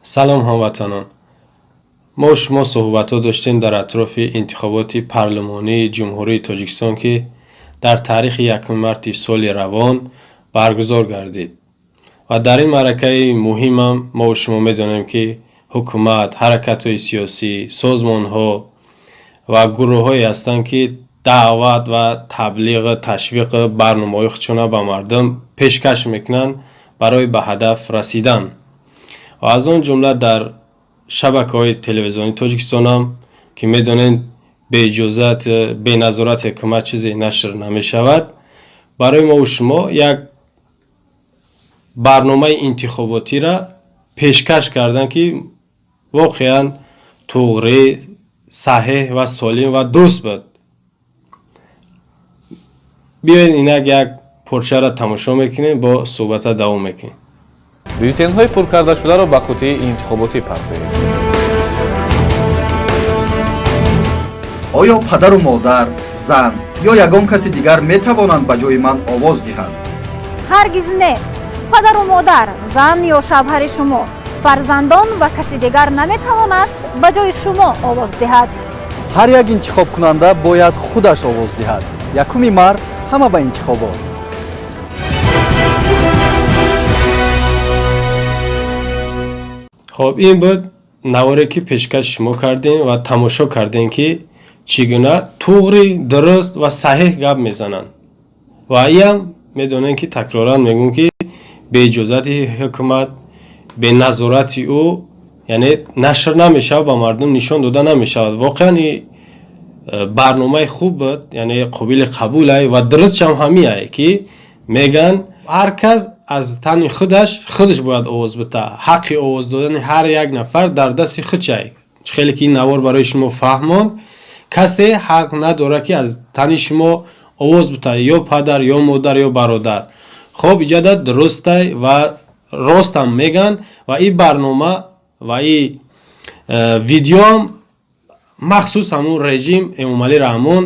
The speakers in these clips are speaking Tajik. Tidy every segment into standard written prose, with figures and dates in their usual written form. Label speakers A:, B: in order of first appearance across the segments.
A: Салом, ҳамватанон! Мо шумо суҳбатҳо доштем дар атрофи интихоботи парлумонии Ҷумҳурии Тоҷикистон, ки дар таърихи 1 марти соли равон баргузор гардид. Ва дар ин маъракаи муҳимам мо шумо медонем, ки ҳукумат, ҳаракатҳои сиёсӣ, созмонҳо ва гурӯҳҳое ҳастанд, ки даъват ва таблиғ, ташвиқ барномаҳои худшона ба мардум пешкаш мекунанд барои ба ҳадаф расидан. Ва аз он ҷумла дар шабакаҳои телевизионии Тоҷикистонам, ки медонед, беиҷозат, беназорати ҳукумат чизе нашр намешавад, барои мову шумо як барномаи интихоботиро пешкаш карданд, ки воқеан туғрӣ, саҳеҳ ва солим ва дуруст буд. Биёед, инак як порчаро тамошо мекунем, бо суҳбата давом мекунем.
B: Бюллетенҳои пур кардашударо ба қутии интихоботӣ партоед.
C: Оё падару модар, зан ё ягон каси дигар метавонанд ба ҷои ман овоз диҳанд?
D: Ҳаргиз не. Падару модар, зан ё шавҳари шумо, фарзандон ва каси дигар наметавонад ба ҷои шумо овоз диҳад.
C: Ҳар як интихобкунанда бояд худаш овоз диҳад. 1 март ҳама ба интихобот.
A: Хоб, ин буд наворе, ки пешкаши шумо кардем ва тамошо кардем, ки чӣ гуна туғри, дуруст ва саҳеҳ гап мезананд. Ва иам медонем, ки такроран мегӯм, ки беиҷозати ҳукумат, беназорати ӯ, яъне нашр намешавад, ба мардум нишон дода намешавад. Воқеан и барномаи хуб буд, яъне қобили қабулай ва дурустшам ҳамиае, ки мегӯянд ҳар кас аз тани худаш худаш бояд овоз бита. Ҳаққи овоз додани ҳар як нафар дар дасти худшай. Хеле ки ин навор барои шумо фаҳмонд, касе ҳақ надорад, ки аз тани шумо овоз бита, ё падар, ё модар, ё бародар. Хоб, иҷода дурустай ва ростам мегӯянд. Ва ин барнома ва ин видеоам махсус ҳамун режим, Эмомалӣ Раҳмон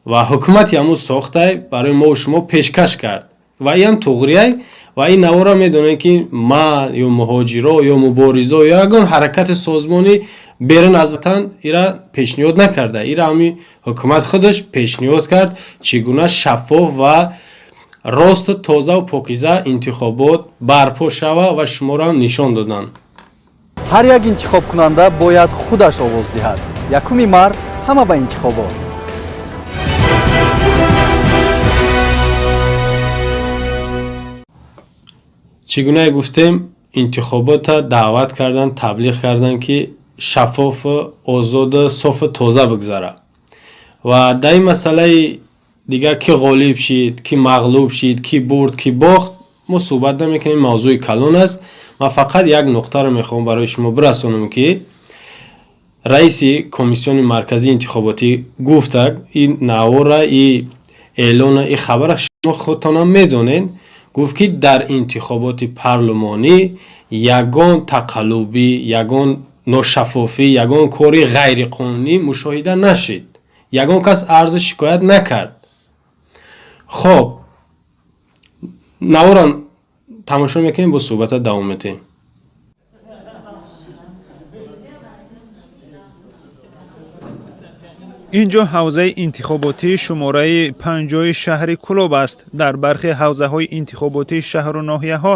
A: ва ҳукумати ҳамун сохтай, барои мову шумо пешкаш кард. Ва иам туғрияй. Ва ин навора медонем, ки ман ё муҳоҷиро, ё муборизо, ё ягон ҳаракати созмонӣ берун аз ватан ира пешниҳод накарда. Ира ҳами ҳукумат худаш пешниҳод кард, чӣ гуна шаффоф ва росту тозаву покиза интихобот барпо шава, ва шуморо нишон доданд.
C: Ҳар як интихобкунанда бояд худаш овоз диҳад. 1 март ҳама ба интихобот.
A: Чӣ гунае гуфтем, интихобота даъват кардан, таблиғ кардан, ки шаффофу озоду софу тоза бигзарад. Ва дар ин масъалаи дигар, ки ғолиб шид, ки мағлуб шид, ки бурд, ки бохт, мо суҳбат намекунем, мавзӯи калон аст. Ман фақат як нуқтаро мехоҳам барои шумо бирасонам, ки раиси Комиссиони марказии интихоботӣ гуфтак, ин навора, и эълона, и хабара шумо худтонам медонед, гуфт, ки дар интихоботи парлумонӣ ягон тақаллубӣ, ягон ношаффофӣ, ягон кори ғайриқонунӣ мушоҳида нашид, ягон кас арзу шикоят накард. Хоб, навора тамошо мекунем, бо суҳбата давом медиҳем.
E: Ин ҷо ҳавзаи интихоботии шумораи 50-и шаҳри Кӯлоб аст. Дар бархе ҳавзаҳои интихоботии шаҳру ноҳияҳо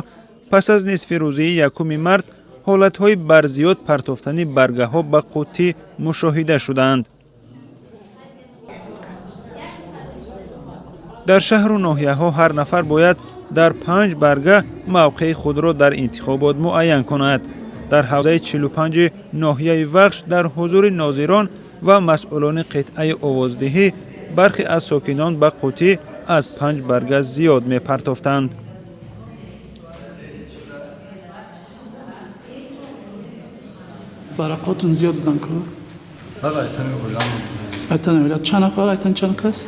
E: пас аз нисфирӯзии 1 март ҳолатҳои барзиёд партофтани баргаҳо ба қуттӣ мушоҳида шудаанд. Дар шаҳру ноҳияҳо ҳар нафар бояд дар панҷ барга мавқеи худро дар интихобот муайян кунад. Дар ҳавзаи 45-и ноҳияи Вахш дар ҳузури нозирон ва масъулони қитъаи овоздиҳӣ бархе аз сокинон ба қуттӣ аз панҷ барга зиёд мепартофтанд.
F: Варақотун зиёд буданд ку? Айтани оила чанд нафар, айтани чанд кас?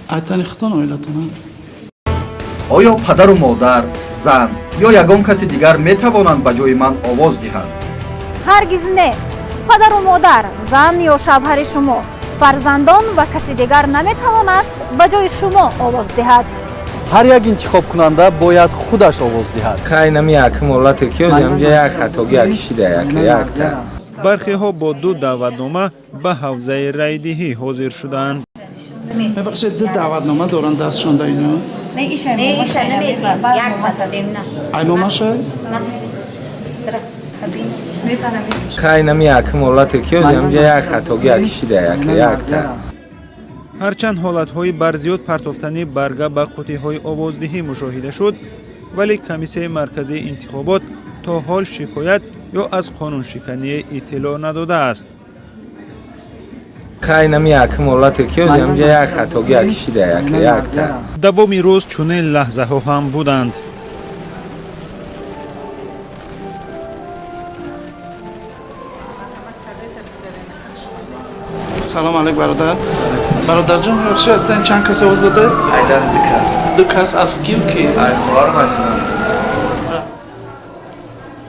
F: Айтани худтон, оилатон?
C: Оё падару модар, зан ё ягон каси дигар метавонанд ба ҷои ман овоз диҳанд?
D: Ҳаргиз не. Падару модар, зан ё шавҳари шумо, фарзандон ва каси дигар наметавонад ба ҷои шумо овоз диҳад.
C: Ҳар як интихобкунанда бояд худаш овоз диҳад.
G: Хай, нами якм ҳолате ки ҳамҷа як хатогӣ кишида, як якта.
E: Бархеҳо бо ду даъватнома ба ҳавзаи райдиҳӣ ҳозир шуданд.
F: Мебахшед, ду даъватнома доранд дастшон да ино.
H: Не, иша наметем, як матадем на.
F: Аймомаша?
G: Хай, нами якм ҳолате ки ҳамҷа як хатогӣ кишида, як якта.
E: Ҳарчанд ҳолатҳои барзиёд партофтани барга ба қутиҳои овоздиҳӣ мушоҳида шуд, вале Комиссияи марказии интихобот то ҳол шикоят ё аз қонуншикание иттилоъ надодааст.
G: Хай, нами якм ҳолате ки ҳамҷа як хатогӣ кишида, як якта.
E: Давоми рӯз чунин лаҳзаҳо ҳам буданд.
F: Салом алейк, бародар. Бародарҷон, мебахшед, чанд кас овоз дода?
I: Айдан ду кас.
F: Ду кас аз ким ки?
I: Ай хоҳарам айтам.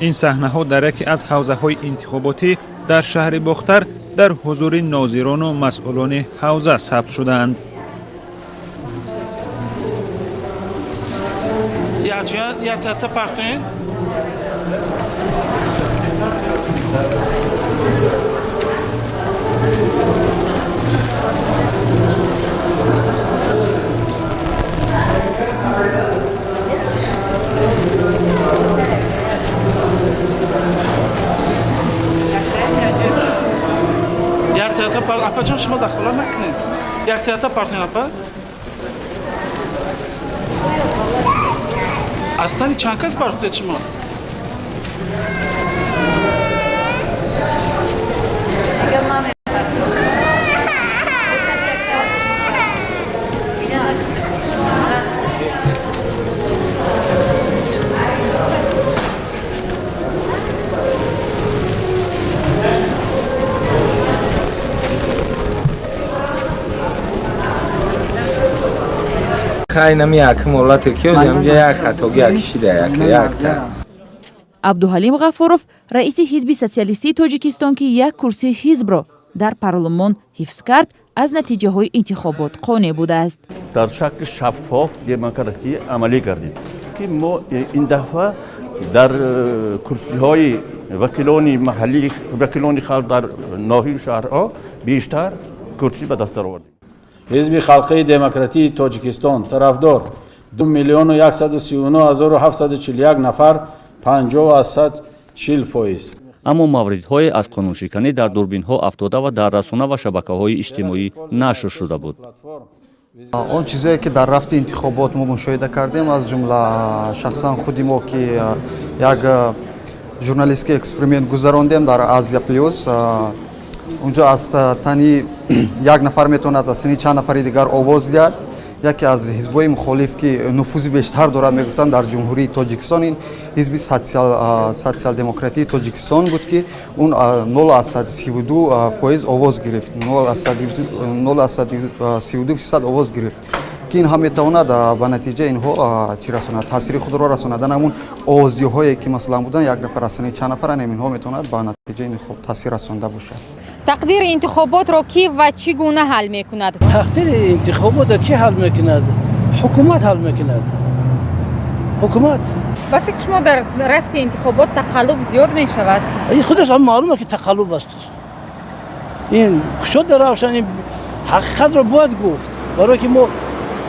E: Ин саҳнаҳо дар яке аз ҳавзаҳои интихоботӣ дар шаҳри Бохтар дар ҳузури нозирону масъулони ҳавза сабт шуданд.
F: Як партоен. Апаҷон, шумо дахолат накунед, як театр партоен. Апа, аз тани чанд кас партоед шумо?
G: Хай, нами якм ҳолате ки ҳамҷа як хатогӣ кишида, як якта.
J: Абдуҳалим Ғафуров, раиси Ҳизби социалистии Тоҷикистон, ки як курсии ҳизбро дар парлумон ҳифз кард, аз натиҷаҳои интихобот қонеъ будааст.
K: Дар шакли шаффоф, демократӣ амалӣ гардид, ки мо ин дафъа дар курсиҳои вакилони маҳаллӣ, вакилони халқ дар ноҳию шаҳрҳо бештар курсӣ ба даст даровардем.
L: Ҳизби халқии демократии Тоҷикистон тарафдор 2 миллиону 139 741 нафар, 50,40%.
M: Аммо мавридҳое аз қонуншиканӣ дар дурбинҳо афтода ва дар расона ва шабакаҳои иҷтимоӣ нашр шуда буд.
C: Он чизое, ки дар рафти интихобот мо мушоҳида кардем, аз ҷумла шахсан худи мо, ки як журналистский эксперимент гузарондем дар Азия Плюс, унҷо аз тани як нафар метавонад аз тани чанд нафари дигар овоз диҳад. Яке аз ҳизбҳои мухолиф, ки нуфузи бештар дорад, мегуфтанд, дар Ҷумҳурии Тоҷикистон, ин Ҳизби социал-демократии Тоҷикистон буд, ки он 0,32% овоз гирифт, 0,32% овоз гирифт, ки ин ҳам метавонад ба натиҷаи инҳо чӣ расонад, таъсири худро расонадан. Ҳамун овоздиҳое, ки масалан буданд, як нафар аз тани чанд нафаран, инҳо метавонад ба натиҷаи интихоб таъсир расонда бошад.
N: Тақдири интихоботро кӣ ва чӣ гуна ҳал мекунад?
O: Тақдири интихоботро кӣ ҳал мекунад? Ҳукумат ҳал мекунад, ҳукумат.
N: Ба фикри шумо, дар рафти интихобот тақаллуб зиёд мешавад?
O: Ин худаш ҳам маълум, ки тақаллуб аст. Ин кушод равшан, ин ҳақиқатро бояд гуфт, барое ки мо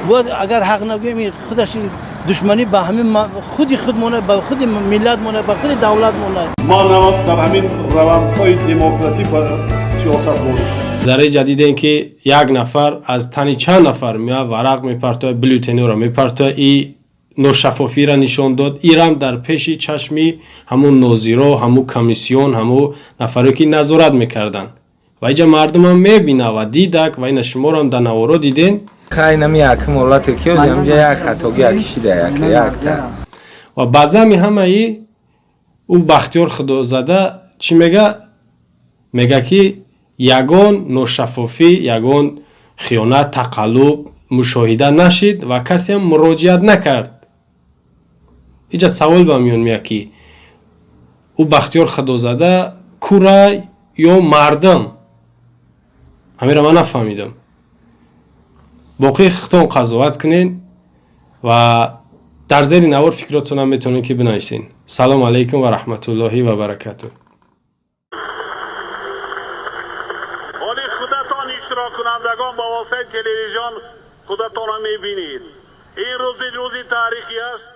O: бояд, агар ҳақ нагӯем, ин худаш ин душманӣ ба ҳамин худи худмона, ба худи миллатмона, ба худи давлатмона.
P: Мо дар ҳамин равандҳои демократӣ ба сиёсат ворид.
A: Дар инҷа дидем, ки як нафар аз тани чанд нафар меояд, варақ мепартояд, бюллетенҳоро мепартояд. И ношаффофиро нишон дод. Ирам дар пеши чашми ҳамун нозиро, ҳамун комиссион, ҳамун нафаре, ки назорат мекарданд, ва инҷа мардумам мебина ва дидак, ва ина шуморо дар наворо дидем.
G: Хай, нами якм ҳолате ки ҳамҷа як хатогӣ кишида, як якта.
A: Ва баъзами ҳамаи ӯ Бахтиёр Худозада чӣ мега? Мега, ки ягон ношаффофӣ, ягон хиёнат, тақаллуб мушоҳида нашид ва касеам муроҷиат накард. Инҷа савол ба миён меяд, ки ӯ Бахтиёр Худозада кура ё мардам? Ҳамеро ман нафаҳмидам. Боқӣ худтон қазоват кунед. Ва дар зери навор фикротонам метавонед, ки бинависед. Салом алайкум ва раҳматуллоҳи ва баракатуҳ.
P: Ҳоли худатон, иштироккунандагон, ба воситаи телевизион худатонро мебинед. Ин рӯзи таърихӣ аст.